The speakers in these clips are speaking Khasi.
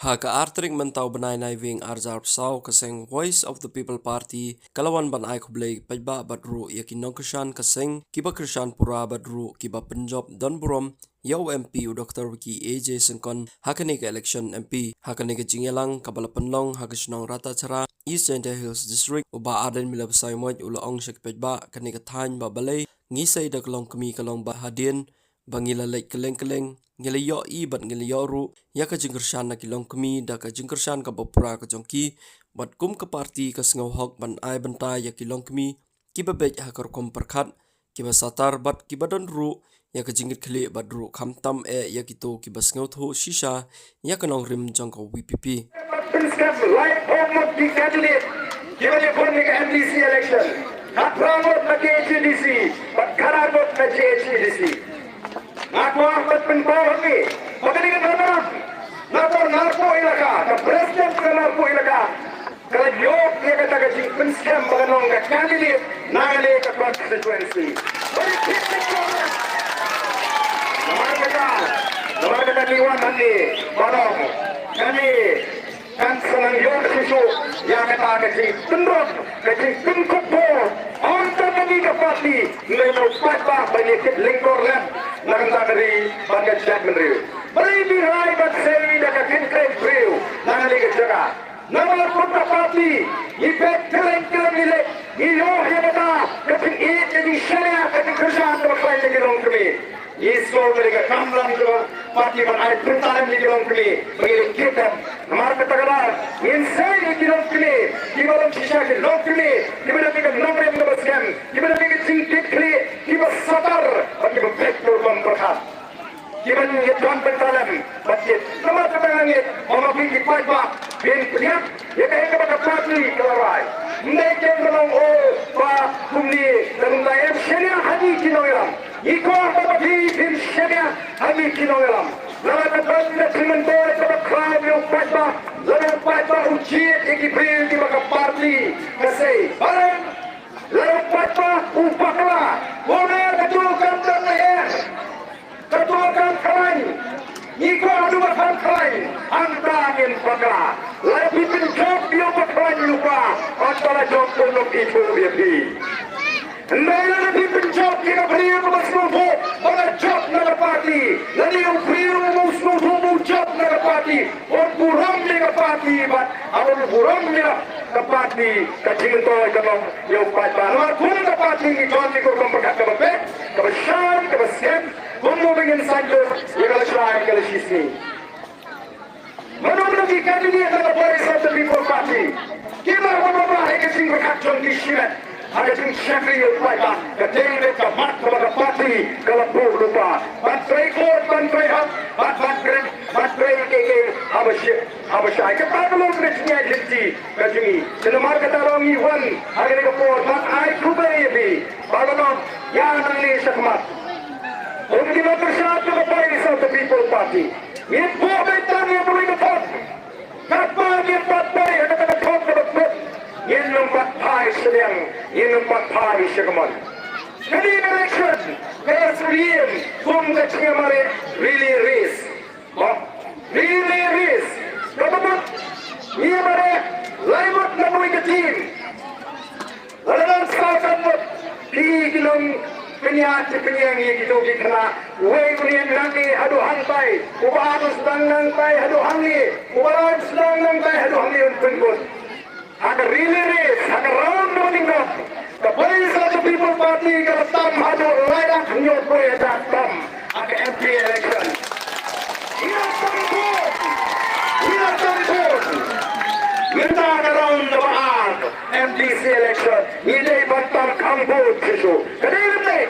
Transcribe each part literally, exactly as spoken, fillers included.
Ha ka ar tarik mynta u bnai Naiwieng ar hajar arphew saw, ka seng Voice of the People Party ka la wan ban ai khublei paidbah bad ruh ïa ki nongkyrshan ka seng kiba kyrshan pura bad ruh kiba pynjop don burom ïa u M P u Doktor Vicky A J Syngkon ha kane ka election M P. Ha kane ka jingïalang kaba la pynlong ha ka shnong Ratacherra, East Jaintia Hills District, u Bah Ardent Miller Basaiawmoit u la ong sha ki paidbah kane ka thaiñ ba balei ngi sei da ka longkmie ka long ba hadien ba ngi la leit kylleng kylleng, ngi la ïohi bad ngi la ïoh ruh ïa ka jingkyrshan na ki longkmie da ka jingkyrshan kaba pura ka jong ki. Bad kum ka party ka sngew hok ban ai bynta ïa ki longkmie kiba beit ha ka rukom pyrkhat, kiba satar bad kiba don ruh ïa ka jingkitkhlieh bad ruh khamtam eh ïa kito kiba sngewthuh shisha ïa ka nongrim jong ka V P P. Pynskhem lai phew ngut ki candidate kiba ïakhun ïa ka M D C election. Khatphra ngut na K H A D C bad khatar ngut na J H A D C. Nga kwah ban pynpaw ha phi ba kane ka dong na, na ka Narpuh Elaka, ka president ka Narpuh Elaka ka la ïoh ïa kata ka jingpynskhem ba ka long ka candidate na kane ka constituency. Bad i tip i tip namar kata, namar kata ngi wan hangne ba long kane kan sa nang ïoh shisha ïa kata ka jingpynrung, ka jingpynkup bor. Ong tang kane ka party ngi la ïoh paidbah ba ngi kit lyngkor lem na ka bynta ka ri bad ka jaitbynriew. Balei ngi rai ban sei da ka kynthei kynthei briew na kane ka jaka? Namar kum ka party ngi peit kylleng kylleng ngi leit, ngi ïoh ïa kata ka jingïeit, ka jingshaniah, ka jingkyrshan kaba khlaiñ na ki longkmie. Ngi sngewbha ïa ka kamram jong ka party ban ai bynta lem ïa ki longkmie ba ngi leit kit dem. Namar kata ka daw ngin sei ïa ki longkmie kiba long shisha ki longkmie kiba don ïa ka nongrim kaba skhem, kiba don ïa ka jingkitkhlieh, kiba satar bad kiba peit ka rukom pyrkhat. Kiba ngi don bynta lem bad kit. Namar kata nga ngeit ba ma phi ki paidbah phin pdiang ïa kaei kaba ka party ka la rai. Ym dei keiñ ban ong, oh, ba kumne, da kumta, em shaniah ha ngi ki nongïalam. Ngi kwah ba ma phi phin shaniah ha ngi ki nongïalam. Lada ka don ka jingmyntoi kaba khraw ïa u paidbah, lada u paidbah u jied ïa ki briew kiba ka party ka sei. Balei? Lada u paidbah u bakla, u ong kato kam don lyer, kato kam khlaiñ. Ngi kwah haduh ba kam khlaiñ, hangta ngin bakla. Lada phi pynjop ïa u bakhlaiñ lypa, hangta la jop u nongithuh ïa phi. Hynrei lada phi pynjop ïa ka briew kaba sngewthuh ba la jop na ka party, lada ïa u briew ba u sngewthuh ba u jop na ka party, un burom ïa ka party bad haba u burom ïa ka party, ka jingmyntoi ka long ïa u paidbah. Namar kum ka party ngi don ïa ka rukom pyrkhat kaba beit, kaba shai, kaba skhem, kumno ba ngin saiñdur ïa ka lashai ka lashisngi. Mano mano ki candidate na ka Voice of the People Party ki la wan wanrah ïa ka jingpyrkhat jong ki shimet ha ka jingshakri ïa u paidbah. Ka dei ka mat kaba ka party ka la buh lypa ban trei court, ban trei hok, ban, ban trei, ban trei kiei kiei haba shai, haba shai. Kata ka long ka jingïaid lynti ka jong ngi. Te namar kata ruh ngi wan ha kane ka por ban ai khublei ïa phi ba la long ïa nangne shakhmat. Kum ki nongpyrshah jong ka Voice of the People Party, ngin buh beit tang ïa kawei ka thong. Katba ngin pat poi ha kata ka thong kaba kut, ngin nym pat phai shiliang, ngin nym pat phai shakhmat. Kane ka election ka la syriem kum ka jingïamareh relay race. Ba relay race kaba mut ngi ïamareh lai ngut na kawei ka team. Lada don saw san ngut, ki, ki long pynïaid, ki pynïeng ïa kito ki khynnah. Uwei un ïeng nangne haduh hangtai, uba ar un sdang nangtai haduh hangne, uba lai un sdang nangtai haduh hangne, un pynkut. Ha ka relay race, ha ka round kaba nyngkong, ka Voice of the People Party ka la tam haduh lai lak hynñiewphew hajar tam ha ka M P election. Ngi la tam vote, ngi la tam vote. Mynta ka round kaba ar, M D C election, ngi dei ban tam kham vote shisha. Ka dei ne em dei?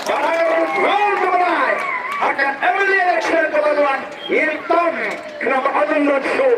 Bad ha ka round kaba lai, ha ka M L A election kaba wan, ngin tam khnang ba ym don shuh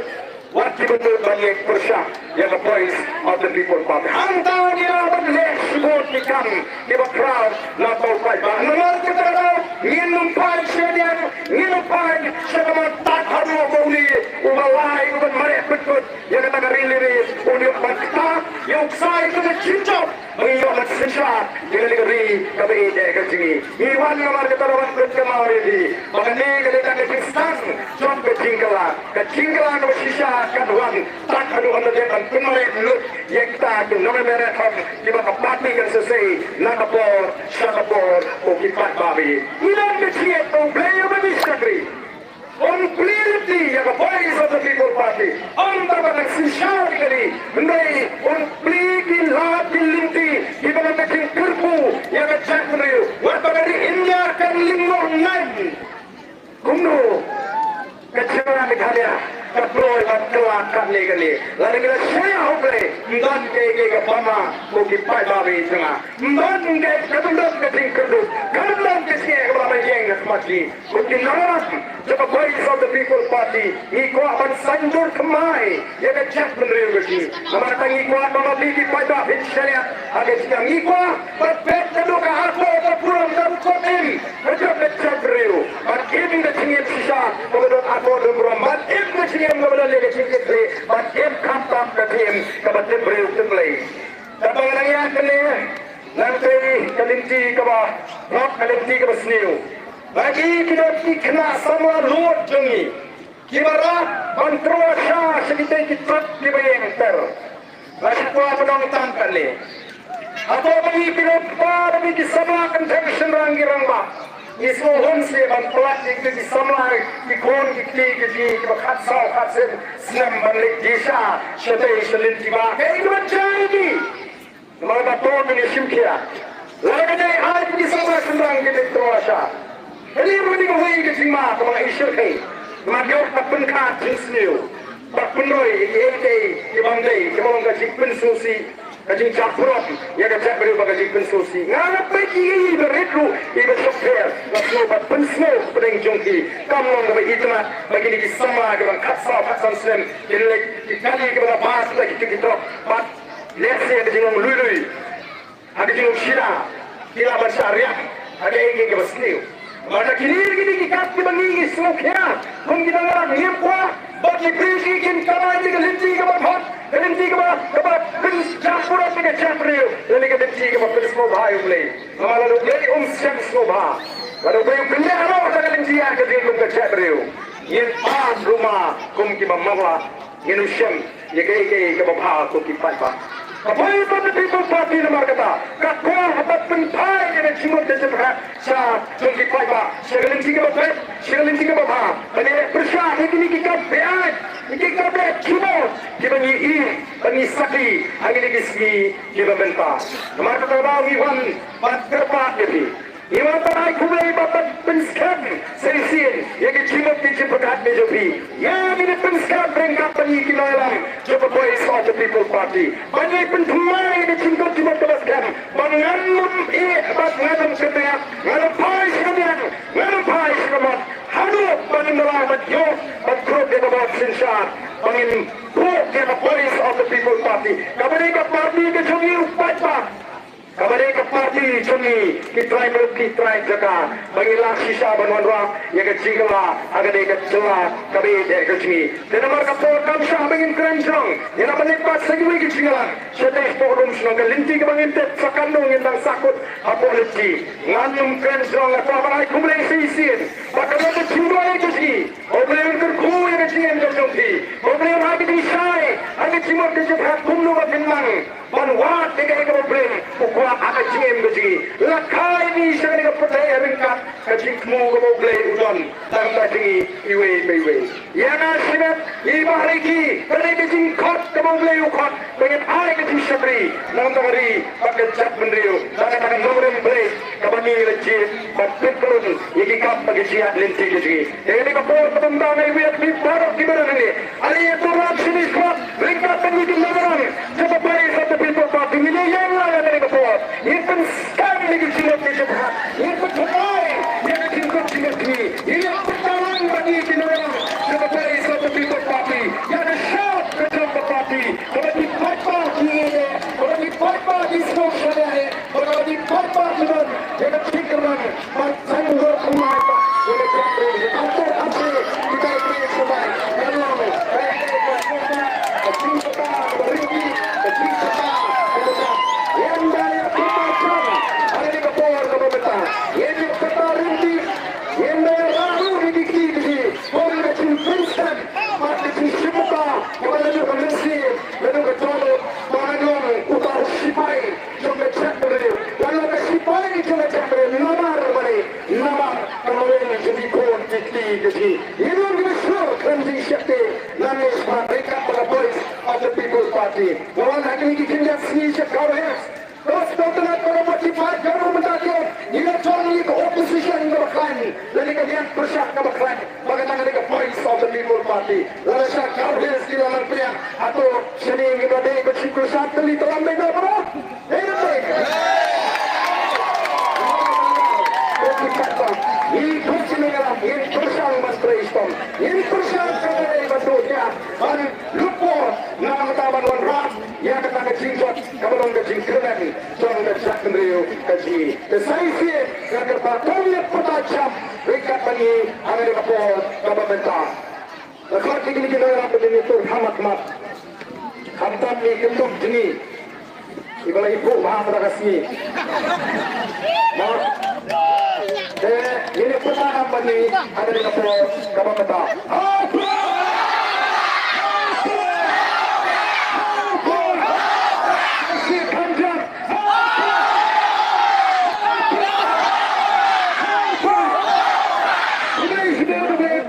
wat kiba mut ban ïeng pyrshah ïa ka Voice of the People Party. Hangta ngi lah ban leh shibun ki kam kiba khraw na ka bynta u paidbah. Namar kata ka daw ngin nym phai sha liang, ngin nym phai sha ka mon tad haduh ba une uba lai uban mareh pynkut ïa kata ka relay race un ïoh ban ktah ïa u ksai kaba jynjar ba ngin ïoh ban synshar ïa kane ka ri kaba ïeit. ka jong ngi. Ngi wan namar kata, wan kut ka maw ïa phi ba kane ka dei ka jingsdang jong ka jingkylla. Ka jingkylla kaba shisha kan wan tad haduh ban da dep ban pynmaret lut ïa kita ki nongmynraw kiba ka party kan sa sei na ka por sha ka por, ko ki paidbah. Ngi don ka jingngeit ba U Blei uba ngi shakri un plie lynti ïa ka Voice of the People Party. Ym tang ba kan synshar ïa kane, hynrei un plie ki lad ki lynti kiba long ka jingkyrkhu ïa ka jaitbynriew. Wat ba ka ri India kan lyngngoh ngaiñ kumno ka jylla Meghalaya ka kloi bad kylla katne katne. Lada ngi la shaniah ha U Blei, ym don kaei kaei kaba ma, ko ki paidbah jong nga. Ym don kaei, ka bym don ka jingkyrduh, ka bym don ka jingeh kaba la ïeng ha khmat ngi. Ko ki nongïalam jong ka Voice of the People Party, ngi kwah ban saiñdur thymmai ïa ka jaitbynriew ka jong ngi. Namar kata ngi kwah ba ma phi ki paidbah phin shaniah ha ka jingim. Ngi kwah ba peit naduh ka akor ka burom ka rukom im ka jong ka jaitbynriew, bad im ka jingim shisha kaba don akor don burom, bad im ka jingim kaba don ïa ka jingkitkhlieh, bad im khamtam ka jingim kaba tip briew tip Blei. Kaba nga nang ïa kane, nangtei ka lynti kaba, ka lynti kaba sniew. Ba ki, ki don ki khynnah samla lut jong ngi kiba rah ban tyrwa sha sha kitei ki trep kiba ïeng ter. Nga shu kwah ban ong tang kane. Hato ba ngi ki nongpa, ba ngi ki samla kynthei shynrang ki rangbah, ngi sngewhun seh ban pynlait ïa ki samla, ki khun ki kti ki jong ngi kiba khatsaw khatsien snem ban leit die sha shatei sha lynti ba kaei kaba jia ïa ki. Namar ba to ngi shim khia. Lada ka dei ai ki samla shynrang ki dei tyrwa sha. Kane ruh ka dei kawei ka jingma kaba nga ïohi shyrkhei. Namar ïoh ka pynkhih jingsniew bad pynroi ïa kiei kiei ki bym dei, kiba long ka jingpynsngewsih, ka jingjah burom ïa ka jaitbynriew bad ka jingpynsngewsih. Nga nga peit ïa iba rit ruh, iba shongpher, nga sngew bad pynsngew pdeng jong ki. Kam long kaba itynnad ba kine ki samla kiba khatsaw khatsan snem kin leit, ki kali kiba la pass da ki, ki trep bad lehse ka jinglong lui lui. Ha ka jinglong shida ki lah ban shah riam ha kaei kaei kaba sniew. Bad kine, kine ki kam kiba ngi, ngi sngewkhia kum ki nongïalam, ngim kwah ba ki briew ki kin kamai ïa ka lynti kaba bha, ka lynti kaba, kaba pynjah burom ïa ka jaitbynriew, lane ka lynti kaba pynsngewbha ïa U Blei. Namar lada U Blei um sngewbha, lada U Blei u kynnoh ïa ka lynti, ïa ka jingim ka jaitbynriew, ngin pan ruh ma kum kiba marla. Ngin ym shem ïa kaei kaei kaba bha, ko ki paidbah. Ka Voice of the People Party namar kata ka kwah ban pynphai ïa ka jingmut ka jingpyrkhat sha jong ki paidbah, sha ka lynti kaba beit, sha ka lynti kaba bha, ban ïaleh pyrshah ïa kine ki kam beaiñ, ïa ki kam beaiñ jubor kiba ngi ïohi, ba ngi sakhi ha kine ki sngi kiba mynta. Namar kata ba ngi wan ban kyrpad ïa phi. Ngi wan ban ai khublei bad ban pynskhem sa shisien ïa ka jingmut ka jingpyrkhat ka jong phi. Ïa ngi pynskhem ryngkat bad ngi ki nongïalam jong ka Voice of the People Party, ba ngi pynthymmai ïa ka jingkut jingmut kaba skhem ba ngan ym ïeh bad ngan ym kynriah, ngan ym phai sha ka miang, ngan ym phai sha ka mot haduh ba ngin da lah ban ïoh ban khrup ïa ka bor synshar, ba ngin buh ïa ka Voice of the People Party, kaba dei ka party ka jong ngi u paidbah. Kaba dei ka party jong ngi ki trai muluk ki trai jaka, ba ngi lah shisha ban wanrah ïa ka jingkylla ha ka dei ka jylla kaba ïeit ka jong ngi. Te namar ka por kam shah ba ngin kren jrong, ngin ïa ban leit pat sha kiwei ki jingïalang shatei shapoh rum shnong. Ka lynti kaba ngin tep sa katno ngin dang sahkut hapoh lynti. Ngan ym kren jrong, nga kwah ban ai khublei sa shisien ba ka dei ka jingduwai ka jong ngi. U Blei un kyrkhu ïa ka jingim ka jong phi. U Blei un ai ka jingshai, ai ka jingmut ka jingpyrkhat kumno ba phin nang ban wad ïa kaei kaba U Blei u kwah ha ka jingim ka jong ngi. Lehkai ngi sha kane ka pyrthei ryngkat ka jingthmu kaba U Blei u don tang ka jong ngi iwei pa iwei. Ïa nga shimet, i Bah Ricky, ka dei ka jingkhot kaba U Blei u khot ba ngin ai ka jingshakri na ka bynta ka ri bad ka jaitbynriew, na ka bynta ka nongrim Blei kaba ngi la jied bad pynpylun ïa ki kam bad ki jingïaid lynti ka jong ngi. Ïa kane ka por kaba mynta nga ai ïa phi baroh kiba don hangne. Ale ïa to ram shini khmat ryngkat bad ngi ki nongïalam jong ka Voice of the People Party. Ngin ïa ïeng lang ha kane ka por. Ngin pynskhem ïa ki jingmut ki jingpyrkhat. Ngin pynthymmai ïa ka jingkut jingkut jong ngi. Ngin ïa pynbna lang bad ngi ki nongïalam jong ka Voice of the People Party. Ïa ka shap ka jong ka party. Kaba ki paidbah ki ïeit, kaba ki paidbah ki sngewsih ïeit. Ba ka dei paidbah ki don ïa ka jingkyrmen ban saiñdur thymmai ïa ka jaitbynriew. Ym dei ym dei ki dei ki sngewbha ban long ka jingkyrmen, ka jingkyrmen kaba rit, ka jingkyrmen kaba rit. Ym dei ïa ki paidbah ha kane ka por kaba mynta. Namar balei, namar ka roi jong ki khun ki kti ka jong ngi. Ngin long kiba shlur khlem jingsheptieng nangne shaphang ryngkat bad ka Voice of the People Party. Nga wan ha kine ki khyndiat sngi sha Garo Hills. Ka sdang tynat bad ka party party ka ruh mynta ka ngi la jong ngi ka opposition kaba khlaiñ lane ka liang pyrshah kaba khlaiñ. Ba ka dang ka Voice of the People Party. Lada sha Garo Hills ki la nang pdiang hato shane ngi ba dei ba shi pyrshah tylli tlam dei na ba. Dei na dei. Ko ki chatbang. Ngi pyrshah ngi la ngi pyrshah mas pyrshah. Ngi pyrshah ka dei ba tu ya. Ban lut por na mata ban wanrah ïa kata ka jingjot kaba long ka jingkyrmen jong ka jaitbynriew ka jong ngi. Te sa shisien nga kyrpad to ngin pyrta jam ryngkat bad ngi ha kane ka por kaba mynta. Nga khot ïa kine ki nongrap ban ïatur ha khmat khmat. Khamtam ïa ki kyntien jong ngi. Iba la ïabuh bha mynta ka sngi. Mo. Te ngin ïa pyrta kam bad ngi ha kane ka por kaba mynta.